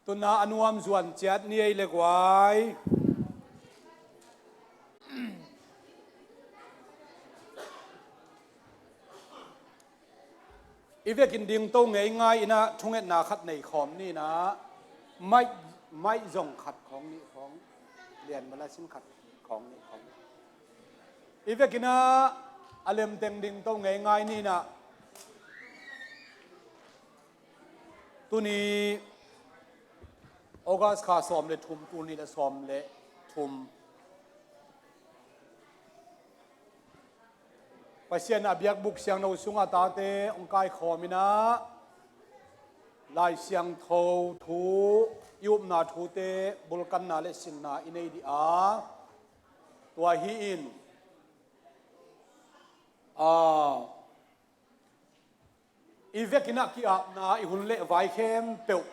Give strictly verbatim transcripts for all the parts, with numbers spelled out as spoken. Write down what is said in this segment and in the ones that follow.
Tuna a nuam zuan ciat ni ei le guai. I vekin dingto ngeingai inah thungetna khat nei khawm ni inah, maih, maih zong khat khawng nih khawng, lian balasin khat khawng nih khawng. I vekinah a lemteng dingto ngeingai ni inah, tuni August kha sawm le thum, tul nih le sawm le thum, Pasian a biakbuk siangtho sungah tate hong kaikhawm inah, Lai Siangtho thu, i upna thute bulkanna le sinna i nei dih a, tua hi in, a, i vekinah ki-apna i hun le vai khempeuh,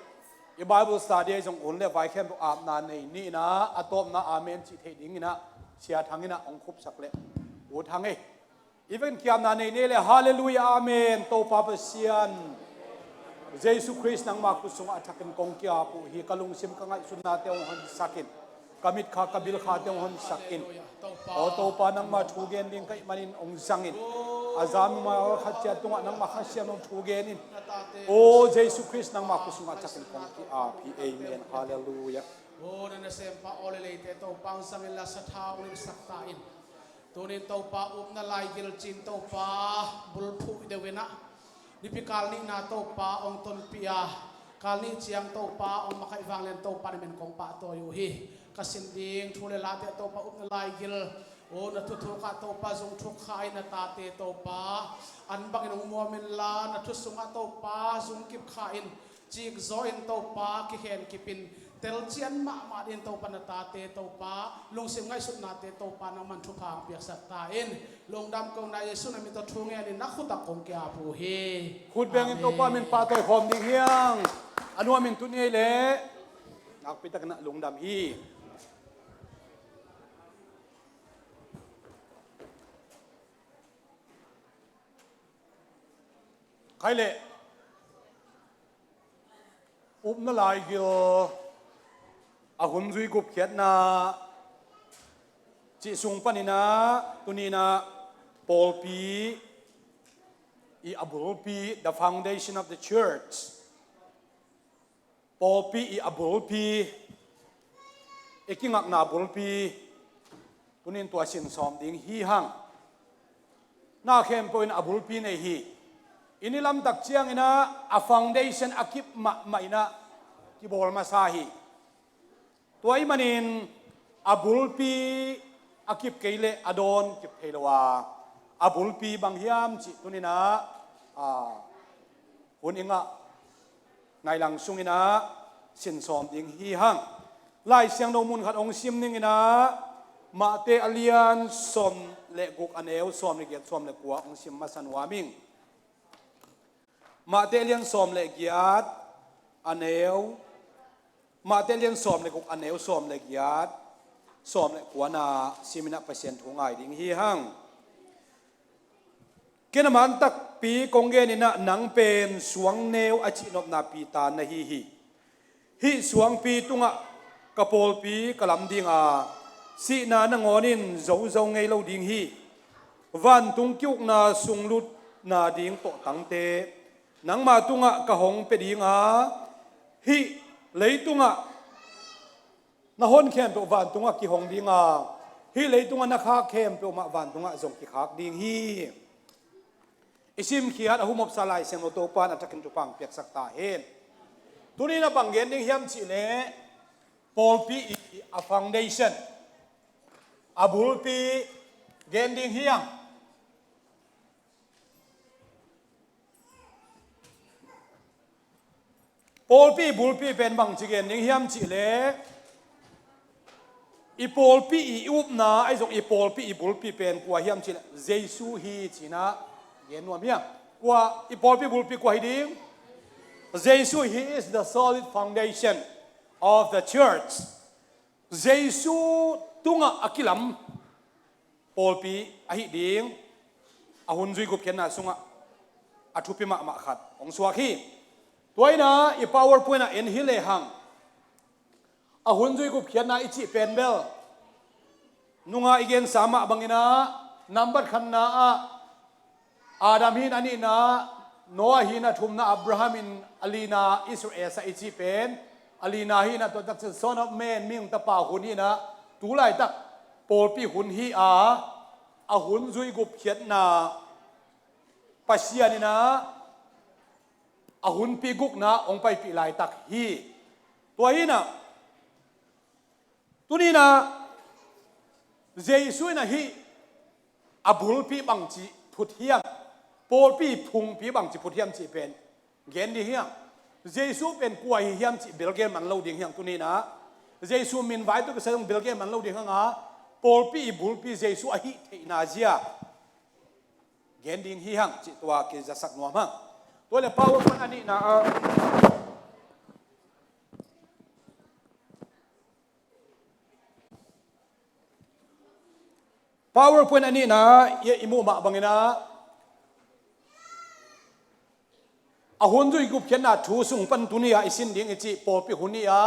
i Bible study ahi zong hun le vai khempeuh apna nei ni inah, a tawpna amen cih theih dinginah Sia Thang inah hong khupsak le U Thang ei. I vekin ki-apna nei ni ei le, halleluiah, amen. Topa Pasian Jesu Khrist, nangma khut sungah a thakin kong ki-ap uh hi. Ka lungsim ka ngaihsutnate hong honsak in. Ka mitkha ka bilkhate hong honsak in. Aw Topa, nangma thu gen ding ka hih manin hong zang in. A zami ma khat ciat tungah nangma Kha Siangtho thu gen in. Aw Jesu Khrist, nangma khut sungah a thakin kong ki-ap hi. Amen. Halleluiah. Aw na nasempa aw le leite Topa hong zang inla sathau hong nilhsak ta in. Tunin Topa upna laigil cin Topa bulphuh deuh inah, nipi kal nihna Topa hong tonpih a, kal nih ciang Topa hong makaih vanglian Topa na min kong pahtawi uh hi. Ka sin ding thu le late Topa upna laigil, aw na thuthuk ah Topa zung thuk kha in, na tate Topa an bangin hong muam inla, na thu sungah Topa zung kip kha in, cikzaw in Topa kikhen kip in, telcian mahmah dingin Topa na tate Topa lungsim ngaihsutnate Topa nangman thupha hong piaksak ta in. Lungdam kong na Jesu na min tawh thu ngen in na khut ah kong ki-ap uh hi. Khut bengin Topa min pahtawi khawm ding hi hang. A nuam in tuni ei le nakpi takin ah lungdam hi. Khai leh upna laigil a hun zui gupkhiatna cih sung paninah tuninah pawlpi i a bulpi, the foundation of the church. Pawlpi i a bulpi, i kingakna bulpi, tunin tua sin sawm ding hi hang. Na khempeuh in a bulpi nei hi. I ni lamtak cianginah a foundation a kip mahmah inah kibawl masa hi. Tua ahih manin a bulpi a kip kei leh a dawn kip thei lo a, a bulpi bang hiam cih tuninah, a, hun i ngah nailang sunginah sin sawm ding hi hang. Lai Siangtho mun khat hong sim ninginah Matthai a lian sawm le guk a neu sawm le giat sawm le kua hong sim masa nuam ing. Matthai a lian sawm le giat a neu, Matthai a lian sawm le guk a neu sawm le giat, sawm le kuana siminah Pasian thu ngai ding hi hang. Ken a man takpi kong geninah nang pen suangneu a cihnopna Peter na hi hi. Hih suangpi tungah ka pawlpi ka lam dinga, sihna nangawn in zozo ngei lo ding hi. Vantung ki-ukna sunglutna ding tawhtangte nangma tungah ka hong pia dinga, hih leitungah na hon khempeuh vantungah kihong dinga, hih leitungah na khak khempeuh mah vantungah zong kikhak ding hi. I simkhiat a humopsa Lai Siangtho Topa in a thakin thupha hong piaksak ta hen. Tunin a bang gen ding hiam cihleh pawlpi i a foundation, a bulpi gen ding hi hang. Pawlpi bulpi pen bangci gen ding hiam cihleh, i pawlpi i upna ahi zong i pawlpi i bulpi pen kua hiam cihleh Jesu hi cinah gen nuam hiam? Kua i pawlpi bulpi kua hi ding? Jesu, he is the solid foundation of the church. Jesu tungah a kilam pawlpi ahi ding a hun zui gupkhiatna sungah a thupi mahmah khat hong suak hi. Tua inah i PowerPoint ah en hi lehang, A hun zui gupkhiatna i cih pen bel nunga i gensa mah bangin ah, nambat khatna ah Adam hi in, a nihna Noah hi in, a thumna Abraham in, a lina Israel sa i cih pen, a lina hi in, tua takciang Son of Man, Mihing Tapa hun hi in, tu laitak pawlpi hun hi a, a hun zui gupkhiatna Pasian in a hunpi gukna hong paipih laitak hi. Tua hi in, tuni in Jesu in hih a bulpi bangci phut hiam, pawlpi phungpi bangci phut hiam cih pen gen ding hi hang. Jesu pen kua hi hiam cih bel gen man lo ding hi hang tuni in. Jesu min vai tawh kisai zong bel gen man lo ding hi hang a, pawlpi i bulpi Jesu ahih theihna zia gen ding hi hang cih tua kizasak nuam hang. Tua leh PowerPoint a nihna ah, PowerPoint a nihna i, i muh mah bangin ah, a hun zui gupkhiatna thu sung pan tuni a i sin ding i cih pawlpi hun hi a,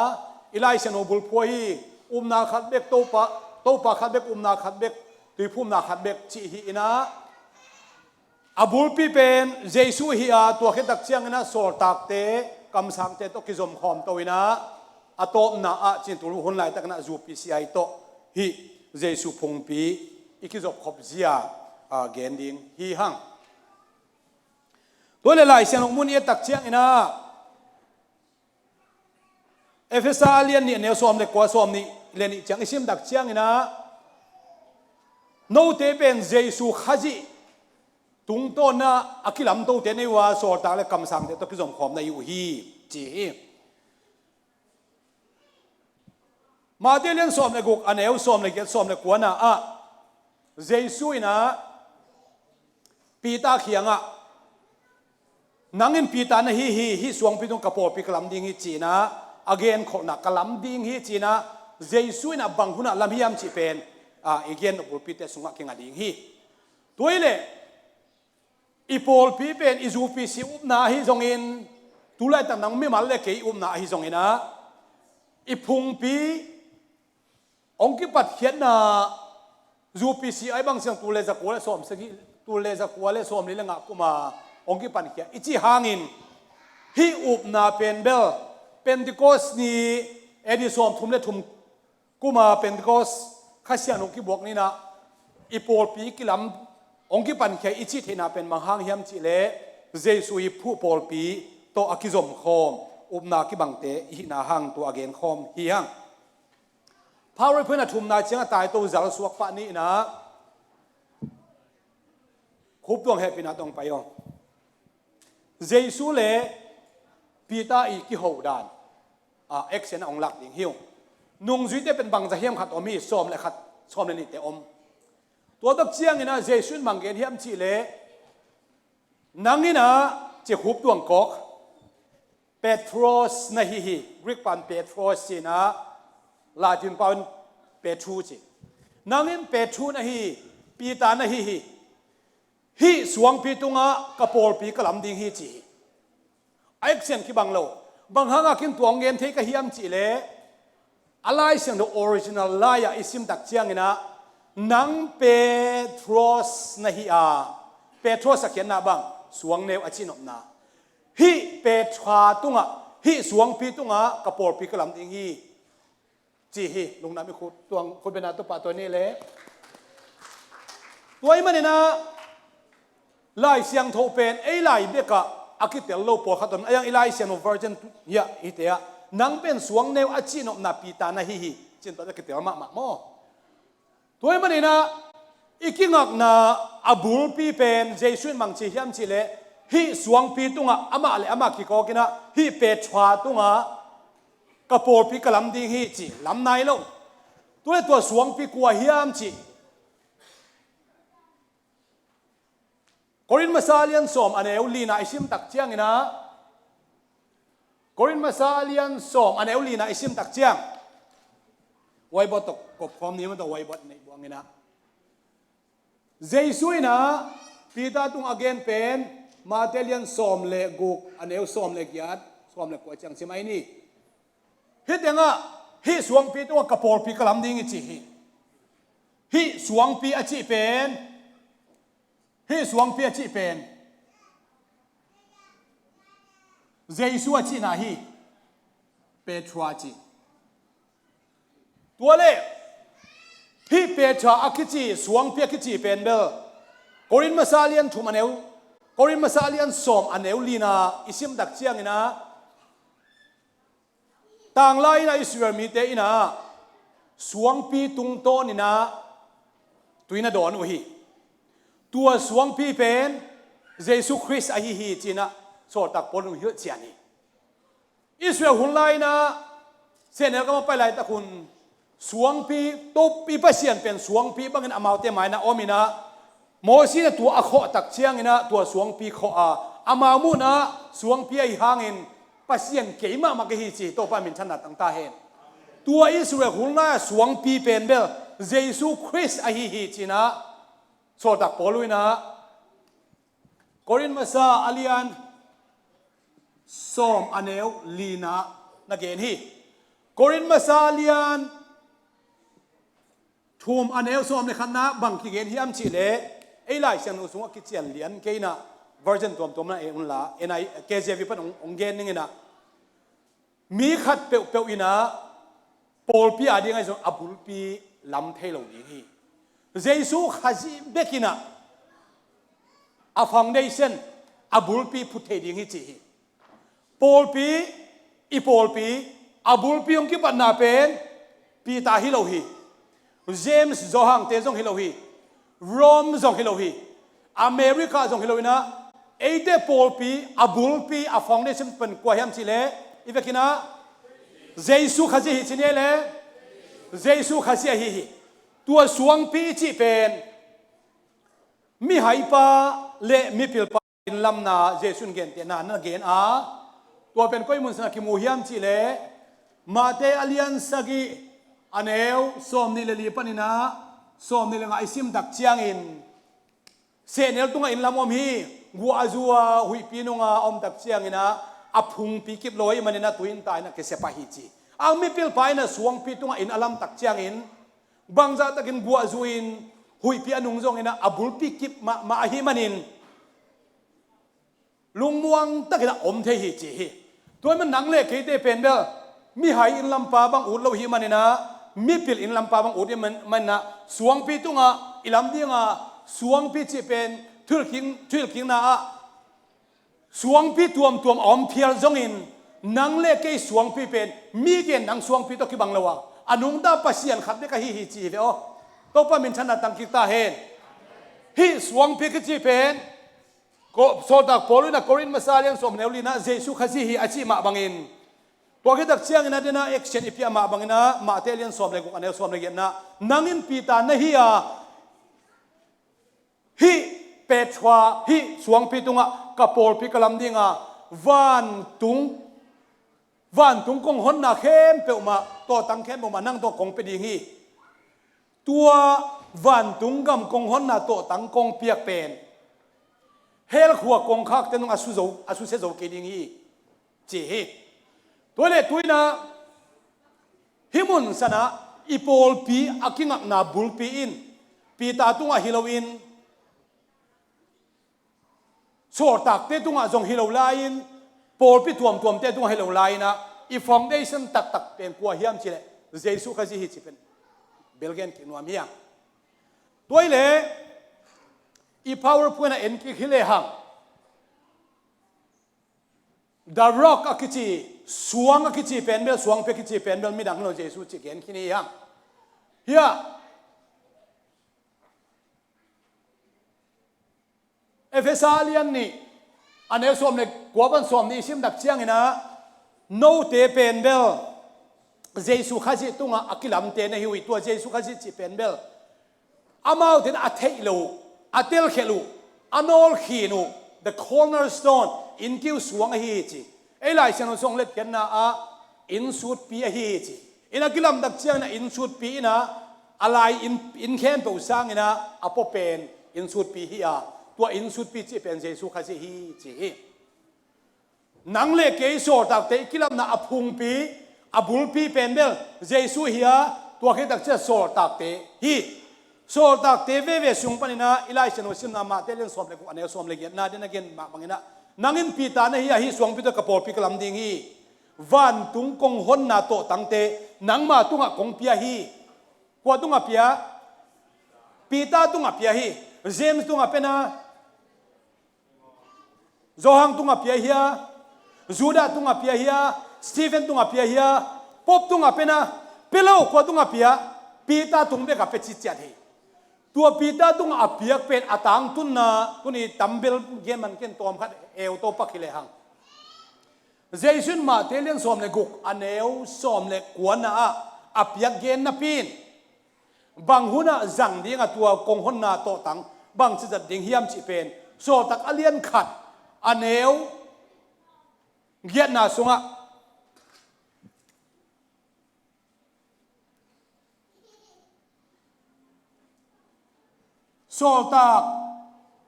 i Lai Siangtho bulphuh hi, upna khat bek Topa, Topa khat bek, upna khat bek, tuiphumna khat bek cih hi in ah, a bulpi pen Jesu hi a, tua khit takciangin ah sawltakte, kamsangte tawh kizomkhawm to in ah, a tawpna ah cin tu hun laitakin ah zu P C I tawh hih Jesu phungpi i kizopkhop zia, a, gen ding hi hang. Tua leh Lai Siangtho mun i et takciangin ah, Efesa a lian nih, a neu sawm leh kua, sawm nih leh nih ciang i sim takciangin ah, note pen Jesu Khazih tungtawn a kilamtote na hi uh a, sawltak leh kamsangte tawh kizomkhawm na hi uh hi, ci hi. Matthai lian sawm leh guk, a neu sawm leh giat, sawm leh kuana ah, Jesu in ah Peter kiangah, "Nang in Peter na hi hi, hih suangpi tung ka pawlpi ka lam ding hi," ci in ah a genkholhna, "Ka lam ding hi," ci in ah Jesu in ah bang hun ah lam hiam cih pen, a, i gen bulpite sungah kinga ding hi. Tua hi leh i pawlpi pen i zu P C I upna ahi zongin, tu laitak nang mimal leh kei upna ahi zongin ah, i phungpi hong kipatkhiatna zu P C I bang siang tul leh zakua leh sawmsagih, tul leh zakua leh sawmli leh nga kum a hong kipankhia i cih hangin, hih upna pen bel Pentecost ni A D sawmthum leh thum kum a Pentecost Kha Siangtho kibuak ni in ah i pawlpi kilam hong kipankhia i cih theihna pen bang hang hiam cih leh Jesu i phuh pawlpi tawh a kizomkhawm upna kibangte i hihna hang tua a genkhawm hi hang. PowerPoint a thumna ciang a taito zal suak pah ni in ah, Khuptuang hehpihna tawh hong pai aw. Jesu leh Peter i kiho dan, a, action a hong lak ding hi uh. Nungzuite pen bangzah hiam khat om hi, sawm leh khat, sawm leh nihte om. Tua takciangin ah Jesu in bang gen hiam cih leh, "Nang in ah," ci, Khuptuang kawk, "Petros na hi hi," Greek pan Petros ci in ah, Latin pan Petru ci. "Nang in Petru na hi hi, Peter na hi hi. Hih suangpi tungah ka pawlpi ka lam ding hi," ci hi. A action kibang lo. Bang hanga kin tua hong gen thei ka hiam cih leh, a Lai Siangtho original lai-ah i sim takciangin ah, "Nang Petros na hi a," Petros a khiatna bang, suangneu a cihnopna. "Hih Petra tungah, hih suangpi tungah ka pawlpi ka lam ding hi," ci hi. Lungdam i khut tuang, khut bena tua pah tua ni leh. Tua ahih manin ah Lai Siangtho pen ei lai bekah a kitel lo pawlkhat om. A yang i Lai Siangtho version hiah hite ah, "Nang pen suangneu a cihnopna Peter na hi hi," ci-in tua a kitel mahmah maw. Tua ahih manin ah i kingakna a bulpi pen Jesu in bang ci hiam cih leh, "Hih suangpi tungah amah leh amah kikawk in ah, hih Petra tungah ka pawlpi ka lam ding hi," ci, lam nai lo. Tua leh tua suangpi kua hiam cih Korin masa lian sawm a neu lina i sim takciangin ah, Korin masa lian sawm a neu lina i sim takciang, whiteboard tawh kopkhawm ni maw, tawh whiteboard neih buang in ah. Jesu in ah Peter tung a gen pen Matthai lian sawm leh guk a neu sawm leh giat, sawm leh kua ciang sim ahi ni. Hih tengah Hih suangpi tungah ka pawlpi ka lam ding i ci hi. Hih suangpi a cih pen, hih suangpi a cih pen Jesu a cihna hi. Petra a cih. Tua le hih Petra a kici, suangpi a kici pen bel Korin masa a lian thum a neu, Korin masa a lian sawm a neu lina i sim tak ciangin ah, tanglai in ah Israel mite in ah suangpi tungtawn in ah tui na dawn uh hi. Tua suangpi pen Jesu Khrist ahi hi ci-in ah sawltak Paul in hong hilh cian hi. Israel hun lai in ah sehnel gam a pai laitak hun suangpi, Topa Pasian pen suangpi bangin amaute mai in ah om in ah, Moses in ah tua a khawh tak ciangin ah tua suangpi khawh a, amau muhna suangpi ahi hangin Pasian kei mahmah ka hi ci, Topa minthanna tang ta hen. Tua Israel hun lai a suangpi pen bel Jesu Khrist ahi hi ci-in ah sawltak Paul in ah Korin masa a lian sawm a neu lina na gen hi. Korin masa a lian thum a neu sawm le khatna bang kigen hiam cih leh, ei Lai Siangtho sungah kician lian kei in ah version tuamtuam na en unla, N I, K J V pan hong, hong gen ning in ah, mi khat peuhpeuh in ah pawlpi a ding ahi zong a bulpi lam thei lo ding hi. Jesu Khazih bek in ah a foundation, a bulpi phut thei ding hi ci hi. Pawlpi, i pawlpi a bulpi hong kipatna pen Peter hi lo hi. James, Johan te zong hi lo hi. Rome zong hi lo hi. America zong hi lo in ah, eite pawlpi a bulpi, a foundation pen kua hiam cih leh, i vekin ah Jesu Khazih hi ci ni leh, Jesu Khazih ahi hi. Tua suangpi i cih pen mihaipa le mipilpa inn lamna Jesu in gentehna na gen a, tua pen koi mun sungah kimu hiam cih leh, Matthai a lian sagih a neu sawmnih le li panin ah sawmnih le nga i sim tak ciangin, sehnel tungah inn lam om hi, guahzu a huihpi nungah om tak ciangin ah a phungpi kip lo ahih manin ah tui in tai in ah kisia pah hi ci. A mipilpa in ah suangpi tungah inn a lam tak ciangin, bangzah takin guahzu in huihpi a nung zongin ah a bulpi kip mahmah ahih manin lungmuang takin ah om thei hi ci hi. Tua ahih man nang le keite pen bel mihai inn lampa bang ut lo hi manin ah, mipil inn lampa bang ut hi man, manin ah, suangpi tungah i lam ding a, suangpi cih pen thuhilhkik, thuhilhkikna ah suangpi tuamtuam a om phial zongin, nang le kei suangpi pen mi gen nang suangpi tawh kibang lo a, a nungta Pasian khat bek ahi hi ci hi ve aw. Topa minthanna tangkik ta hen. Hih suangpi kici pen, ko, sawltak Paul in ah Korin masa a lian sawm a neu lina Jesu Khazih hi a cih mah bangin, tua khit tak ciangin ah dena action i piah mah bangin ah Matthai a lian sawm le guk a neu sawm le giatna, nang in Peter na hi a, hih Petra, hih suangpi tungah ka pawlpi ka lam ding a, vantung, vantung kong honna khempeuhmah, tawhtang khempeuhmah nang tawh kong pia ding hi. Tua vantung gam kong honna tawhtang kong piak pen hell khua kongkhakte nung a su zo, a susia zo kei ding hi ci hi. Tua leh tu in ah hih mun sanah i pawlpi a kingakna bulpi in Peter tungah hi loin, sawltakte tungah zong hi lo lai-in, pawlpi tuamtuamte tungah hi lo lai-in ah, i foundation taktak pen kua hiam cih leh Jesu Khazih hi cih pen bel gen kik nuam hi hang. Tua hi leh i PowerPoint ah en kik hi lehang, The Rock a kici, suang a kici pen bel, suangpi a kici pen bel midang hi lo, Jesu cih gen khin hi hang. Hiah Efesa a lian nih, a neu sawm le kua pan sawm nih i sim tak ciangin ah, note pen bel Jesu Khazih tungah a kilamte na hi uh hi. Tua Jesu Khazih cih pen bel amaute in a theih loh uh, a telkhialh uh, a nawlkhin uh, the cornerstone, innkiu suang ahi hi ci. Ei Lai Siangtho sung letkhiatna ah innsutpi ahi hi ci. In a kilamdang ciangin ah innsutpi in ah, a lai inn, inn khempeuh sangin ah a pua pen innsutpi hi a, tua innsutpi cih pen Jesu Khazih hi ci hi. Nang le kei sawltakte i kilamna a phungpi, a bulpi pen bel Jesu hi a, tua khit takciang sawltakte hi. Sawltakte veve sung panin ah i Lai Siangtho simna Mate lian sawm le guk a neu sawm le giatna ding a gen mah bangin ah, nang in Peter na hi a, hih suangpi tawh ka pawlpi ka lam ding hi. Vantung kong honna tawhtangte nangma tungah kong pia hi. Kua tungah pia? Peter tungah pia hi. James tungah pen a, Johan tungah pia hia, Judah tungah pia hia, Stephen tungah pia hia, Pope tungah pen a, pia lo, kua tungah pia? Peter tung bekah pia ciciat hi. Tua Peter tungah a piak pen a tangtunna, tuni tambel gen man ken tawm khat eu to pak hi lehang. Jesu in Mate lian sawm le guk a neu sawm le kuana ah a piak gen napi in, bang hunah zang ding a tua kong honna tawhtang bang ci zat ding hiam cih pen Sawltak a lian khat a neu giatna sungah, Sawltak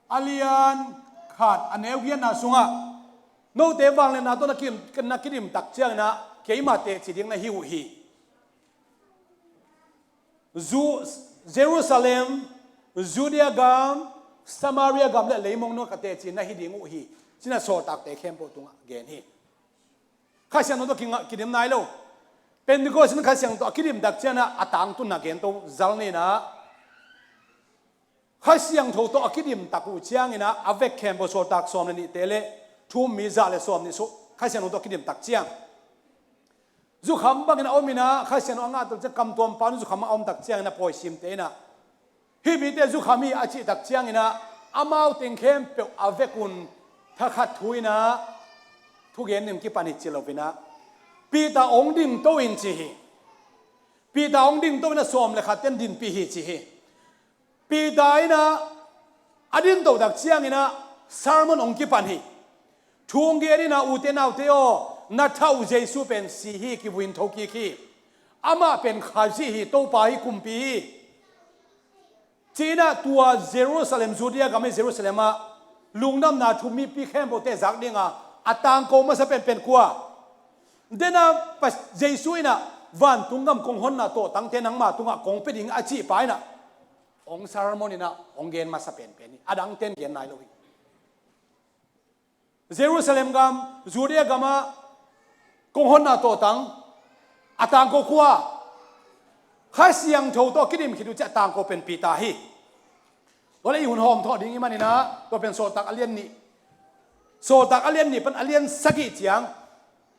a lian khat a neu giatna sungah note vangliatna tawh na kidim, na kidim tak ciangin ah keima teci ding na hi uh hi. Ju-, Jerusalem, Judea gam, Samaria gam le leimong nuai ka teci na hi ding uh hi, ci-in ah sawltakte khempeuh tungah gen hi. Kha Siangtho tawh kinga-, kidim nai lo. Pentecost in Kha Siangtho a kidim tak ciangin ah a tangtunna gen to zal ni in ah, Kha Siangtho tawh a kidim tak uh ciangin ah a vek khempeuh sawltak sawm le nihte le thu-um mi za le sawm nih sung Kha Siangtho tawh a kidim tak ciang zukham bangin a om in ah, Kha Siangtho a ngah tak ciang, kamtuam pa nu zukham a om tak ciangin ah pawisimte in ah, hih mite zukham hi a cih tak ciangin ah amau teng khempeuh a vek un thakhat thu in ah thugen ding kipan hi ci lo in ah, Peter hong dingto in ci hi. Peter hong dingto in ah sawm le khat ten dinpih hi ci hi. Peter in ah a dingto tak ciangin ah sermon hong kipan hi. Thu hong gen in ah, ute naute aw, na thah uh Jesu pen si hi, kivui in thokik hi. Amah pen Khazih hi, Topa hi, kumpi hi, ci-in ah tua Jerusalem, Judea gam i Jerusalem ah lungdamna thu mipi khempeuhte zak ding a a tangko masa penpen kua? Dena Jesu in ah vantung gam kong honna tawhtangte nangma tungah kong pia ding a cih pa in ah hong sermon in ah hong gen masa penpen hi. A dangten gen nai lo hi. Jerusalem gam, Judea gam ah kong honna tawhtang a tangko kua? Kha Siangtho tawh a kidim khit uh ciang a tangko pen Peter hi. Tua le i hun hawm thawh ding i hih manin ah tua pen Sawltak a lian nih, Sawltak a lian nih pan a lian sagih ciang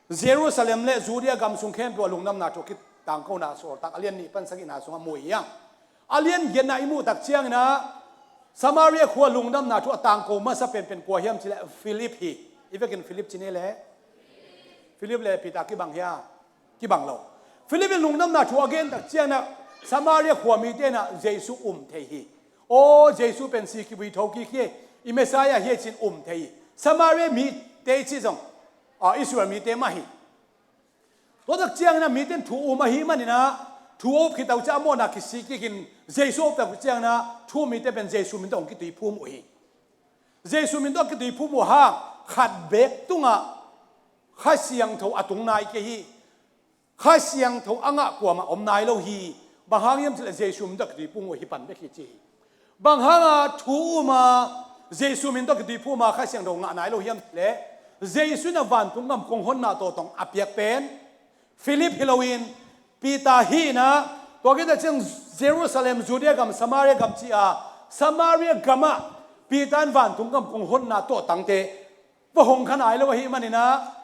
Jerusalem le Judea gam sung khempeuh a lungdamna thu a kitangkona Sawltak a lian nih pan sagihna sungah mu hi hang. A lian giatna i muh tak ciangin ah Samaria khua lungdamna thu a tangko masa penpen kua hiam cih leh Philip hi. I vekin Philip ci ni le? Philip le Peter kibang hia? Kibang lo. Philip in lungdamna thu a gen tak ciangin ah Samaria khua mite in ah Jesu um thei hi. Aw, Jesu pen si kivui thokik hi, i Messiah hi ci-in um thei hi. Samaria mite i cih zong, ah, Israel mite mah hi. Tua tak ciangin ah mite in thu um ahih manin ah thu a up khit uh ciang a mawhna kisik kikin Jesu a up tak uh ciangin ah thu-um mite pen Jesu min tawh hong kituiphum uh hi. Jesu min tawh a kituiphum uh hang khat beek tungah Kha Siangtho a tung nai kei hi. Kha Siangtho a ngah kuamah om nai lo hi. Bang hang hiam cih leh Jesu min tawh a kituiphum uh hi pan bek hi ci hi. Bang hanga thu-um a Jesu min tawh a kituiphum a Kha Siangtho ngah nai lo hiam cih leh Jesu in a vantung gam kong honna tawhtang a piak pen Philip hi loin Peter hi in ah, tua khit ciang Jerusalem, Judea gam, Samaria gam ci a, Samaria gamah Peter in vantung gam kong honna tawhtangte va hong kha nai lo ahih manin ah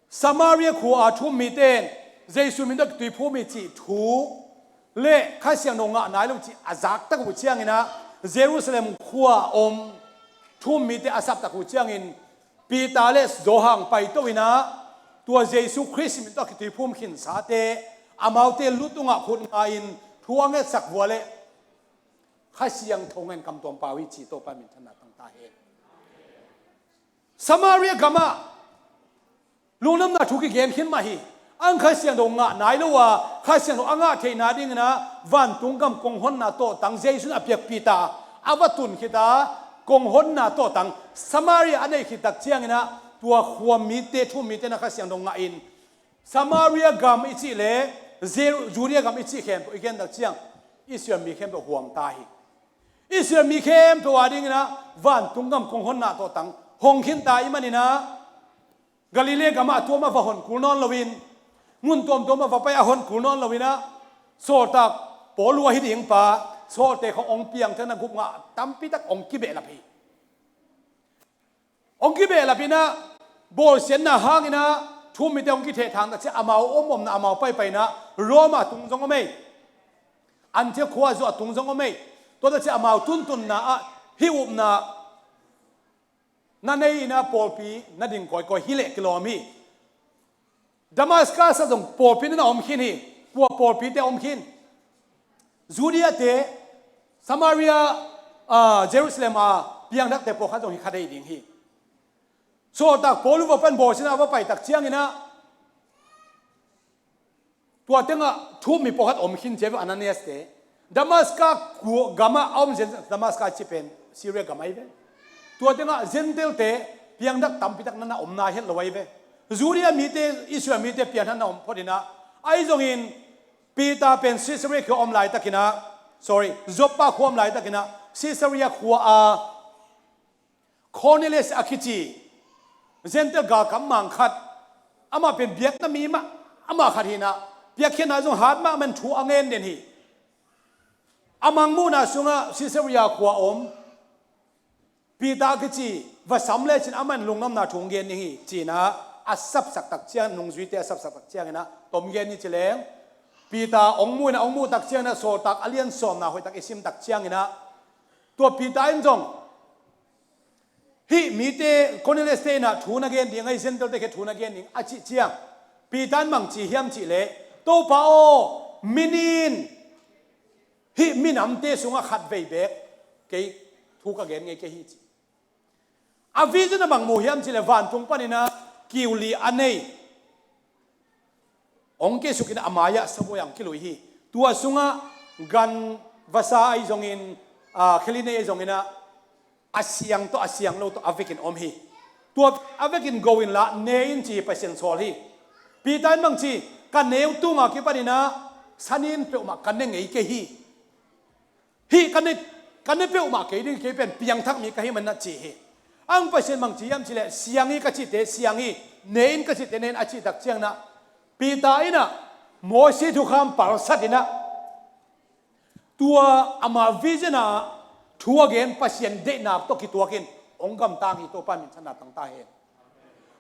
Samaria khua a thu-um mite in Jesu min tawh a kituiphum hi cih thu le Kha Siangtho ngah nai lo cih a zak tak uh ciangin ah Jerusalem khua a om thu-um mite a sap tak uh ciangin Peter le Johan paito in ah tua Jesu Khrist min tawh a kituiphum khinsate amaute lu tungah khut nga-in thu a ngetsak vua le Kha Siangtho ngah in kamtuam pau hi ci, Topa minthanna tang ta hen. Samaria gamah lungdamna thu kigen khin mah hi. Ang Kha Siangtho ngah nai lo a, Kha Siangtho a ngah theihna dingin ah vantung gam kong honna tawhtang Jesu in a piakpih ta a va tun khit a, kong honna tawhtang Samaria a neih khit tak ciangin ah tua khua mite, thu-um mite in ah Kha Siangtho ngah in Samaria gam i cih le Ju- Judea gam i cih khempeuh i gen tak ciang Israel mi khempeuh huam ta hi. Israel mi khempeuh a dingin ah vantung gam kong honna tawh tang hong khin ta i manin ah Galilee gamah a tuam a va hon kul nawn loin, mun tuamtuam a va pai a hon kul nawn loin ah, sawltak Paul uh ahi ding pa, sawlte khong hong piangthakna gupna tampi tak hong kibehlap hi. Hong kibehlap in ah, bawlsiatna hangin ah thu-um mite hong kithehthang tak ciang amau om omna amau paipaina Roma tung zong om ei. Antioch khua zuah tung zong om ei. Tua tak ciang amau tuntunna ah hih upna na nei in ah pawlpi na ding kawikawi hi leh kilawm hi. Damascus ah zong pawlpi na na om khin hi. Kua pawlpite a om khin? Judea te, Samaria, ah, Jerusalem a piangthakte pawlkhat zong hi kha dei ding hi. Sawltak Paul uh va pan bawlsiatna a va pai tak ciangin ah, tua tengah thu-um mi pawlkhat om khin ci ve, Ananias te. Damascus gamah a om zen, Damascus cih pen Syria gam ahi ve. Tua tengah Gentile te piangthak tampi tak na na om nai het lo ahi ve. Judea mite, Israel mite piangthak na om phot in ah, ahi zongin Peter pen Caesarea khua a om laitakin ah, sorry, Joppa khua a om laitakin ah, Caesarea khua a Cornelius a kici Gentile galkap mang khat, amah pen biakna mi mah, amah khat hi in ah, piakkhiatna zong hat mahmah in thu a ngen den hi. A mangmuhna sungah Caesarea khua a om Peter a kici va sam lecin amah in lungdamna thu hong gen ding hi ci in ah, a sapsak tak ciang, nungzuite a sapsak tak ciangin ah tom gen ni ci leng, Peter hong mu in ah, hong muh tak ciangin ah Sawltak a lian sawmna hoih tak i sim tak ciangin ah, tua Peter in zong hih mite, Cornelius te in ah thu na gen ding ahi, Gentile te khia thu na gen ding a cih ciang, Peter in bang ci hiam cih leh, Topa aw, mi nih in hih minamte sungah khat vei beek kei thu ka gen ngei kei hi ci. A vision ah bang mu hiam cih leh vantung panin ah kiu li a nei, hong kisuk in a mai-ah sabuai ah hong kilui hi. Tua sungah gan vasa ahi zongin, ah, khe li nei ahi zongin ah, a siang tawh a siang lo tawh a vekin om hi. Tua a vekin go inla ne in ci hi, Pasian sawl hi. Peter in bang ci, ka neu tung a kipanin ah sanin peuhmah ka ne ngei kei hi. Hih ka ne, ka ne peuhmah kei ding, kei pen piangthak mi ka hih manin ah ci hi. Ang Pasian bang ci hiam cih leh, siang hi ka cihte siang hi, ne in ka cihte ne in a cih tak ciangin ah, Peter in ah Mosi thukham palsat in ah, tua ama vision a thu a gen Pasian deihna tawh kituakin hong gamtang hi. Topa min thang tangta hen.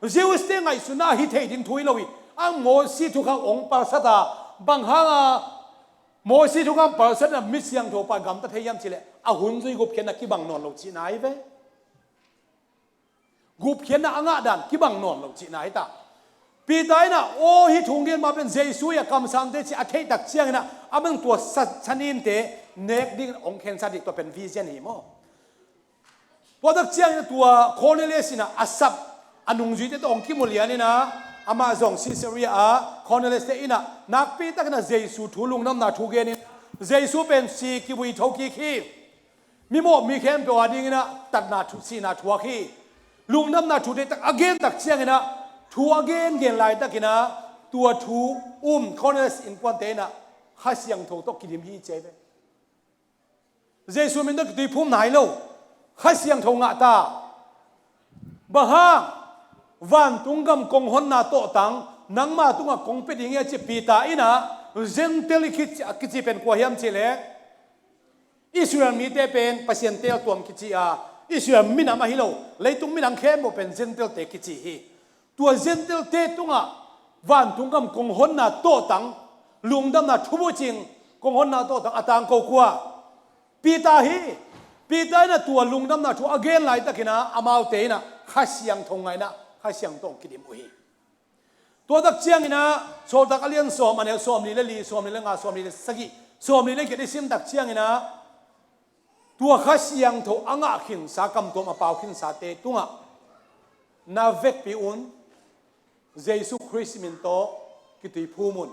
Jews te ngaihsutna hi thei ding thu hi lo hi. Ang Mosi thukham hong palsat a, bang hang a Mosi thukham palsatna mi siangtho pa gamta thei hiam cih leh, a hun zui gupkhiatna kibang nawn lo cihna hi ve. Gupkhiatna a ngah dan kibang nawn lo cihna hi ta. Peter in ah, aw, hih thu hong gen ma pen Jesu hi a, kamsangte ci a theih tak ciangin ah, a man tua sa, saninte nek dingin hong khensat hi. Tua pen vision hi maw. Tua tak ciangin tua Cornelius in ah a sap, a nungzuite tawh hong kimu lian in ah, amah zong Caesarea a, Cornelius te in ah nakpi takin ah Jesu thu, lungdamna thu genin, Jesu pen si kivui thokik hi. Mimawh mi khempeuh a dingin ah tatna thu, sihna thuak hi. Lungdamna thu deihtak a gen tak ciangin ah, thu a gengen laitakin ah, tua thu um Cornelius innkuante in ah Kha Siangtho tawh kidim hi ci hi ve. Jesu min tawh kituiphum nai lo, Kha Siangtho ngah ta. Bang hang? Vantung gam kong honna tawhtang nangma tungah kong pia ding hi a ci Peter in ah, Gentile kici, kici pen kua hiam cih leh, Israel mite pen Pasian teeltuam kici a, Israel minam ahi lo, leitung minam khempeuh pen Gentile te kici hi. Tua Gentile te tungah vantung gam kong honna tawhtang, lungdamna thubucing kong honna tawhtang a tangko kua? Peter hi. Peter in ah tua lungdamna thu a gen laitakin ah, amaute in ah Kha Siangtho ngah in ah, Kha Siangtho hong kidim uh hi. Tua tak ciangin ah, Sawltak a lian sawm, a neu sawmli le li, sawmli le nga, sawmli le sagih, sawmli le giat i sim tak ciangin ah, tua Kha Siangtho a ngah khinsa, kamtuam a pau khinsate tungah, na vekpi un, Jesu Khrist min tawh kituiphum un.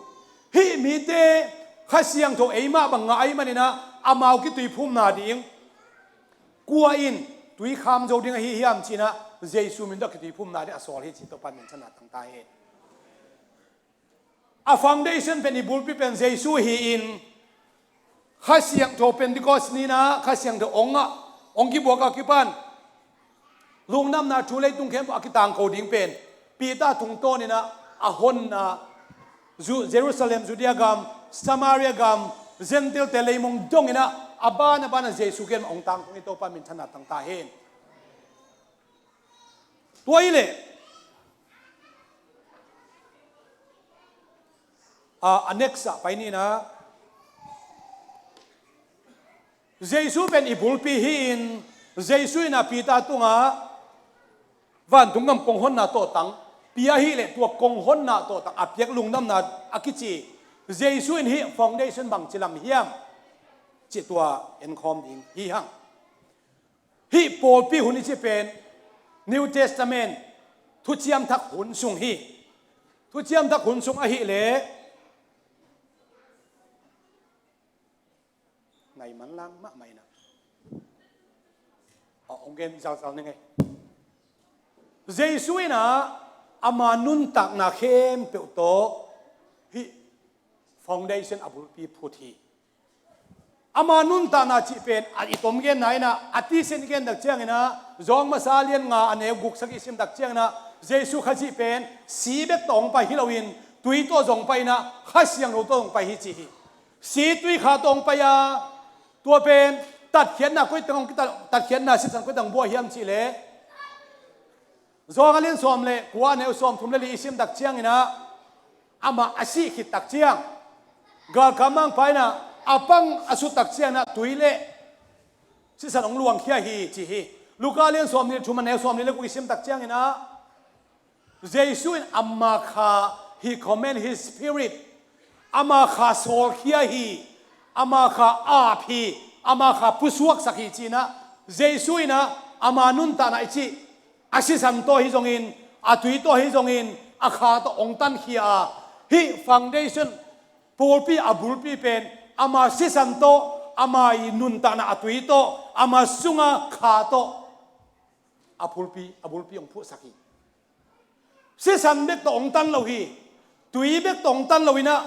Hih mite Kha Siangtho eimah bang ngah ahih manin ah, amau kituiphumna ding kua in tuikham zo ding ahi hiam ci-in ah, Jesu min tawh kituiphumna ding a sawl hi ci. Topa min thang tangta hen. A foundation pen, i bulpi pen Jesu hi-in, Kha Siangtho, Pentecost ni-in ah Kha Siangtho hong ah, hong kibuak a kipan lungdamna thu leitung khempeuh a kitangko ding pen Peter tungtawnin ah a honna Ju-, Jerusalem, Judea gam, Samaria gam, Gentile-te leimong dongin ah a ban a ban ah Jesu kiang mah hong tangko hi. Topa minthanna tang ta hen. Tua hi leh, a, a next ah pai ni-in ah, Jesu pen i bulpi hi-in, Jesu in ah Peter tungah vantung gam kong honna tawhtang pia hi leh, tua kong honna tawhtang a piak lungdamna a kici Jesu in hih foundation bangci lam hiam cih tua enkhawm ding hi hang. Hih pawlpi hun i cih pen New Testament Thuciam Thak hun sung hi. Thuciam Thak hun sung ahih leh, ngai manlang mahmah in ah, a, hong gen zalzal ning ei. Jesu in ah ama nuntakna khempeuh tawh hih foundation, a bulpi phut hi. Ama nuntakna cih pen, a, i tom genna in ah, a tisen i gen tak ciangin ah, John masa lian nga a neu guk sagih i sim tak ciangin ah, Jesu Khazih pen si bek tawh hong pai hi loin, tui tawh zong pai in ah, Kha Siangtho tawh zong pai hi ci hi. Si, tui, kha tawh hong pai a, tua pen tatkhiatna koi teng hong kita, tatkhiatna sisan koi teng buak hiam cih leh, John a lian sawm le kua, a neu sawmthum le li i sim tak ciangin ah, amah a sih khit tak ciang, galkap mangpa in ah a pang a sut tak ciangin ah tui le sisan hong luangkhia hi ci hi. Luka a lian sawmnih le thum, a neu sawmnih le guk i sim tak ciangin ah, Jesu in ama Kha, he command his spirit, ama Kha sawlkhia hi, ama Kha ap hi, ama Kha pusuaksak hi ci-in ah, Jesu in ah ama nuntakna i cih, a sisan tawh hi zongin, a tui tawh hi zongin, a Kha tawh hong tankhia a, hih foundation, pawlpi a bulpi pen ama sisan tawh, ama i nuntakna a tui tawh, ama sunga Kha tawh a bulpi, a bulpi hong phutsak hi. Sisan bek tawh hong tan lo hi. Tui bek tawh hong tan lo in ah,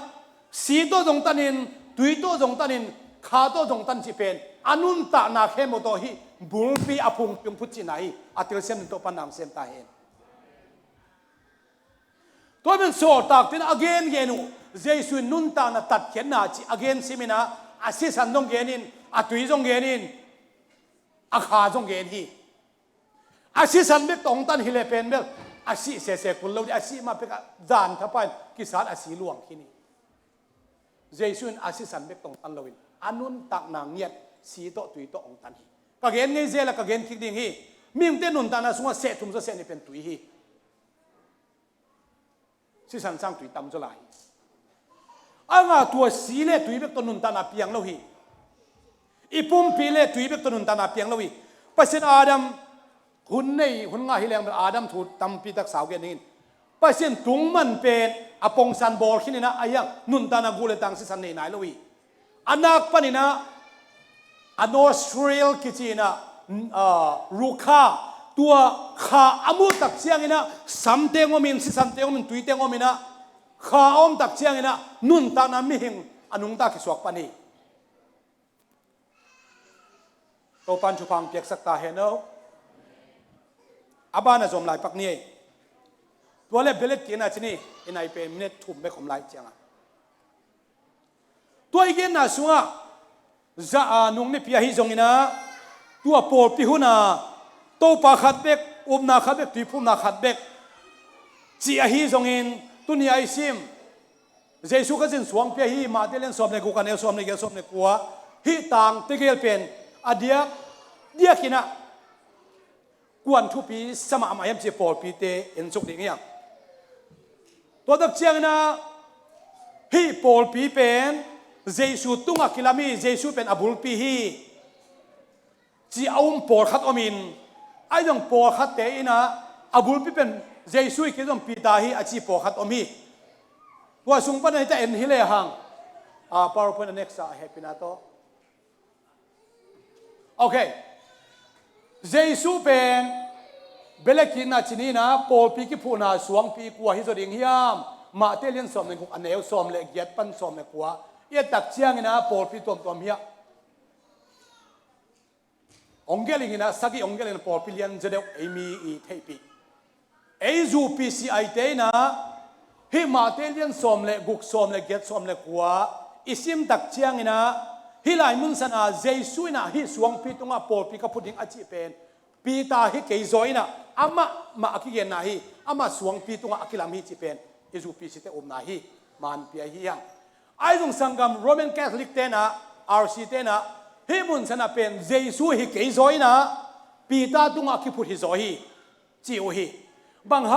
si tawh zong tanin, tui tawh zong tanin, Kha tawh zong tan cih pen a nuntakna khempeuh tawh hih bulpi a phungpi hong phut cihna hi. A telsiam ding Topa'n na hong sem ta hen. Tua pen sawltakte'n a gengen uh, Jesu in nuntakna tatkhiatna cih a gen sim in ah, a sisan zong gen in, a tui zong gen in, a Kha zong gen hi. A sisan bek tawh hong tan hi leh pen bel, a sih sese kul lo ding, a sih ma pek ah zan thapa in kisat a si luang khin hi. Jesu in a sisan bek tawh hong tan loin, a nuntakna ngiat si tawh tui tawh hong tan hi. Ka gen ngei zel a ka gen kik ding hi. Mihingte nuntakna sungah seh thum zaw seh nih pen tui hi. Sisan sang tui tamzaw lai hi. A ngah tua si le tui bek tawh nuntakna piang lo hi. I pumpi le tui bek tawh nuntakna piang lo hi. Pasian Adam hun nei, hun ngah hi leng bel Adam thu tampi tak sau gen dingin, Pasian tungman pen a pongsan bawl khin in ah, a hiang nuntakna guh le tang sisan nei nai lo hi. A nak panin ah, a nostril kici in ah, ah, rukha, tua kha a muh tak ciangin ah, samte hong om in, sisante hong om in, tuite hong om in ah, kha a om tak ciangin ah, nuntakna mihing a nungta kisuak pan hi. Topa'n thupha hong piaksak ta hen aw. A ban ah zom lai pak ni ei. Tua le belet kikna ci ni, i nai pen minute thum bek om lai ciang a. Tua i genna sungah, za, a, nung nipi ahi zongin ah, tua pawlpi hun ah, Topa khat bek, upna khat bek, tuiphumna khat bek, cih ahi zongin, tuni a i sim Jesu Khazih in suangpi ahi Matthai lian sawm le guk, a neu sawm le giat, sawm le kua, hih tang tegel pen a diak, diak in ah, kua'n thupi sa mahmah hiam cih pawlpite en suk ding hi hang. Tua tak ciangin ah, hih pawlpi pen Jesu tungah kilam hi, Jesu pen a bulpi hi, ci a um pawlkhat om in, ahi zong pawlkhatte in ah, a bulpi pen Jesu hi kei zong Peter hi a ci pawlkhat om hi. Tua sung pan a hita en hi lehang, a, PowerPoint a next ah, a hehpihna tawh. Ok. Jesu pen belet kikna ci ni in ah, pawlpi kiphuhna suangpi kua hi zaw ding hiam? Mate lian sawm le guk, a neu sawm le giat pan sawm le kua i et tak ciangin ah pawlpi tuamtuam hi a, hong gelh in ah, sagih hong gelh in ah pawlpi lian zaw deuh ei mi i theihpih. Ei zu P C I te in ah hih Mate lian sawm le guk, sawm le giat, sawm le kua i sim tak ciangin ah hih lai mun san ah Jesu in ah hih suangpi tungah pawlpi ka phut ding a cih pen Peter hi kei zaw in ah amah mah a kigenna hi. Amah suangpi tungah a kilam hi cih pen i zu P C te upna hi. Manpia hi hang. Ahi zong sanggam, Roman Catholic te in ah, R C te in ah hih mun san ah pen Jesu hi kei zaw in ah Peter tungah a kiphut hi zaw hi ci uh hi. Bang